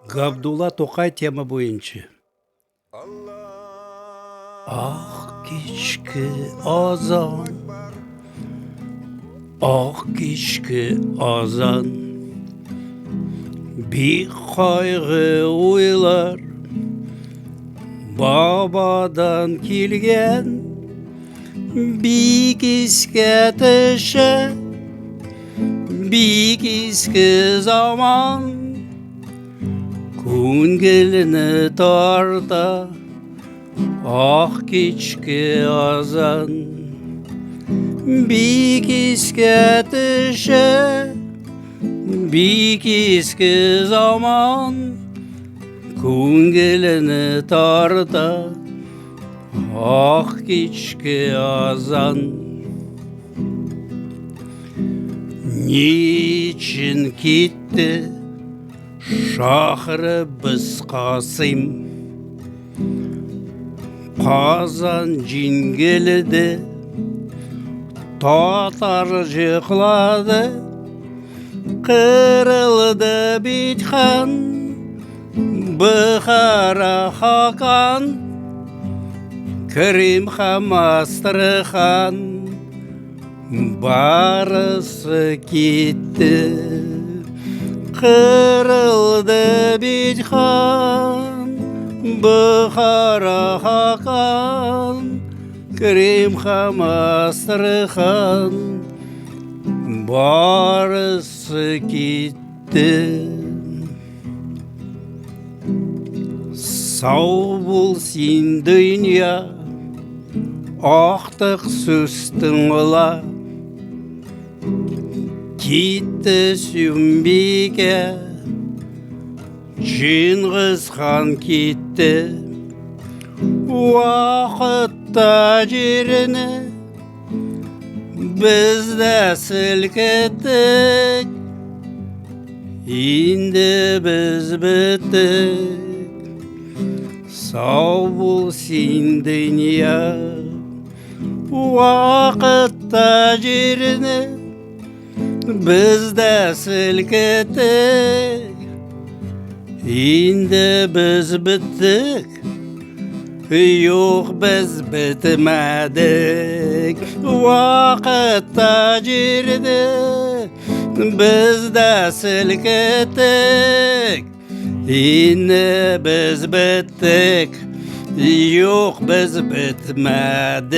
Габдулла Тукай тема буенча. Ах, кичке азан, ах, кичке азан, бик кайгы уйлар бабадан килгән, бик искә төшә, бик иске заман. Күңелне тарта ак кичке азан. Бик искә төшә, бик иске заман. Күңелне тарта ак кичке азан. Ни өчен китте шахрыбыз Касыйм? Казан җиңелде, татар җыклады, кырылды бит хан, Бөхара хакан, Крым һәм Астрхан. Барысы китте, кырылды бит хан, Бөхара хакан, Крым һәм Астрхан. Барысы китте. Сау бул син, дөнья, актык сүз тыңла. Китте Сөмбикә, Чингиз хан китте. Вакытта җирне без дә селкеттек. Инде без беттек. Сау бул син, дөнья. Вакытта җирне без дә селкеттек. Инде без беттек. Юк, без бетмәдек. Вакытта җирне без дә селкеттек. Инде без беттек. Юк, без бетмәдек.